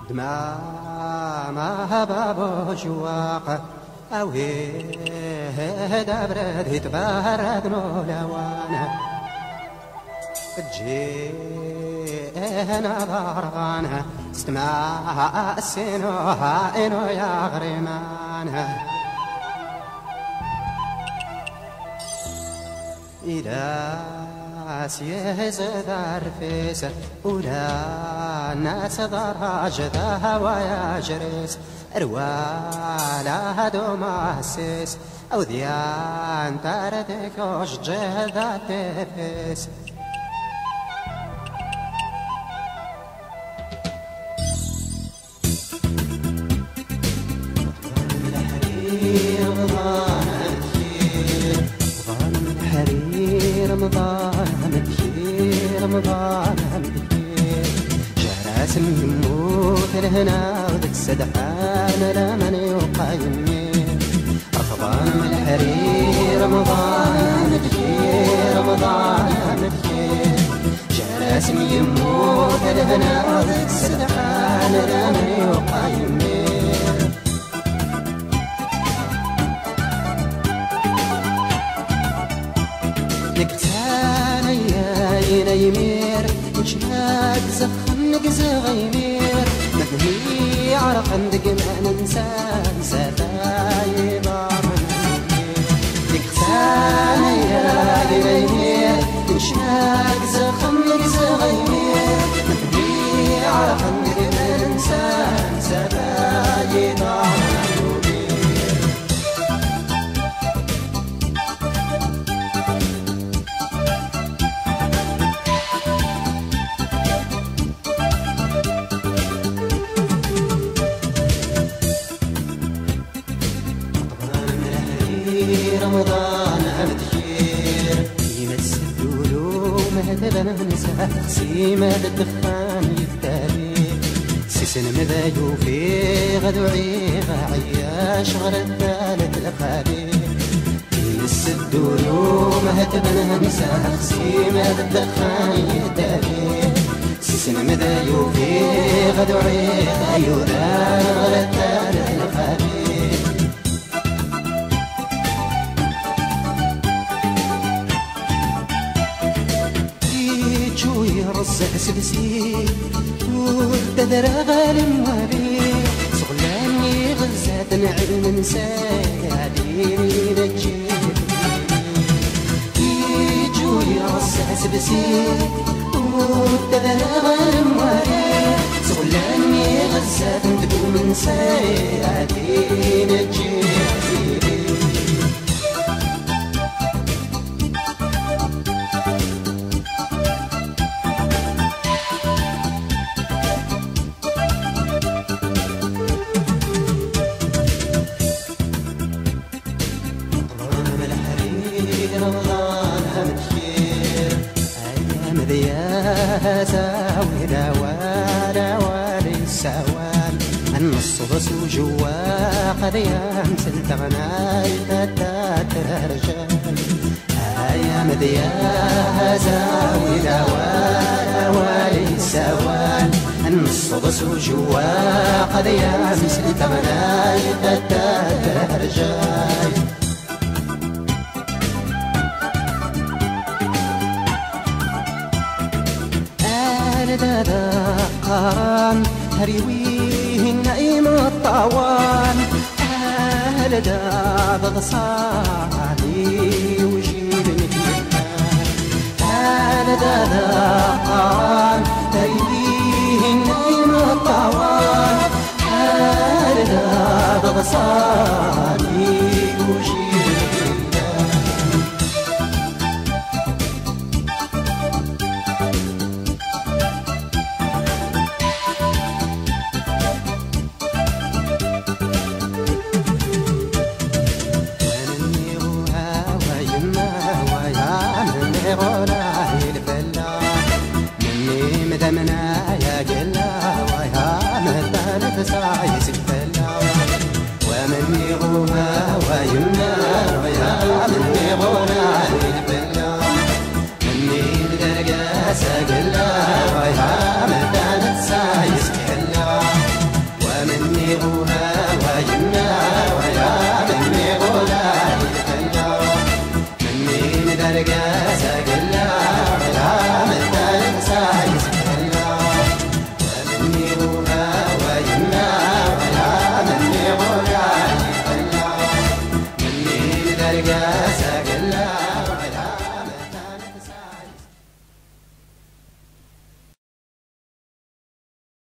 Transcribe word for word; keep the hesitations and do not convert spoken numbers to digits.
Dmama babu jwaq, awih-d abrid yettbarad n ulawan. Ǧǧin aḍarɣan s tmasin uha inu yaɣriman. Ila s yiẓid arfis, ula nas ḍaraj d hawa ajris, rwala d umassis, awdyan tardik ujeǧǧiḍ atifis. رمضان أمدكير، رمضان أمدكير، رمضان أمدكير. جرس يموت الهنا ودك السدحان لمن يقيمير. رمضان الحرير، رمضان أمدكير، رمضان أمدكير. جرس يموت الهنا ودك السدحان لمن يقيمير. Deg tsanaya inayimir, neččak zexxen deg zeɣimir, medni ɛerqen deg iman-nsen, sata iḍarren. Deg tsanaya inayimir, neččak zexxen deg zeɣimir, medni ɛerqen deg iman-nsen, sata iḍarren. رمضان أمدكير، يمس الدولو مهدبا نسا خسيمة الدخان يفتالي. سيسن مذا يوفي غدو عيغ عياش غرد ثالث الخالي. يمس الدولو مهدبا نسا خسيمة الدخان يفتالي. سيسن مذا يوفي غدو عيغ عيوذان غرد ثالث الخالي. Ičču ireṣṣa s lsi, ur d-adra ɣer lmali, sɣlan iɣezzat n ɛilm-nsen, ɛdin i d-ǧǧin. Ičču ireṣṣa s lsi, ur d-adra ɣer lmali, sɣlan iɣezzat n tgum-nsen, ɛdin i d-ǧǧin. رمضان أمدكير، أيام ذياس أويل أوال أوال السوال. النص بس وجوا قد يمس التغناي تتات الرجال. أيام ذياس أويل أوال أوال السوال. النص بس وجوا قد يمس التغناي تتات الرجال. Alda d qqaran, hriwin imeṭṭawan. Alda d ḍsan, iwjiden. Alda d qqaran, hriwin imeṭṭawan. Alda d ḍsan, iwjiden. argaz-agi.